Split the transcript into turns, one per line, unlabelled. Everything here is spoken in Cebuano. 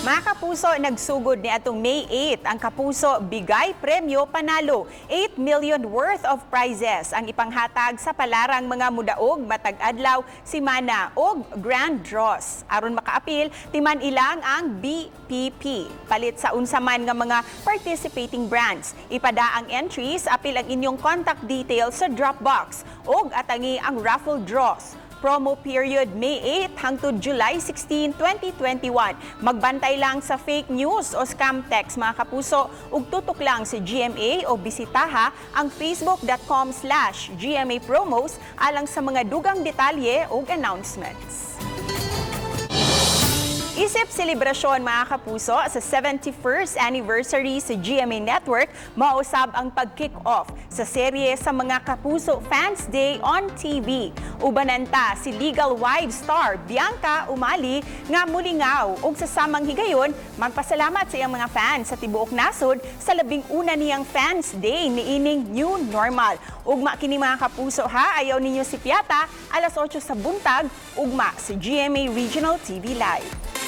Mga Kapuso, nagsugod ni atong May 8 ang Kapuso Bigay Premyo Panalo. 8 million worth of prizes ang ipanghatag sa palarang mga mudaog matag adlaw, simana og grand draws. Aron makaapil, timan ilang ang BPP. Palit sa unsa man nga mga participating brands. Ipada ang entries, apil ang inyong contact details sa Dropbox ug atangi ang raffle draws. Promo period May 8 hangtod July 16, 2021. Magbantay lang sa fake news o scam text, mga Kapuso, ug tutok lang sa GMA o bisitaha ang facebook.com/GMApromos alang sa mga dugang detalye ug announcements. Isip selebrasyon, mga Kapuso, sa 71st anniversary sa GMA Network, mausab ang pag-kick-off sa serye sa mga Kapuso Fans Day on TV. Ubananta si Legal Wives star Bianca Umali nga mulingaw ug sa samang higayon magpasalamat sa iyang mga fans sa tibuok nasod sa 11 niyang Fans Day niining new normal. Ugma kini, mga Kapuso, ha, ayaw ninyo sipyata, alas 8 sa buntag, ugma sa GMA Regional TV Live.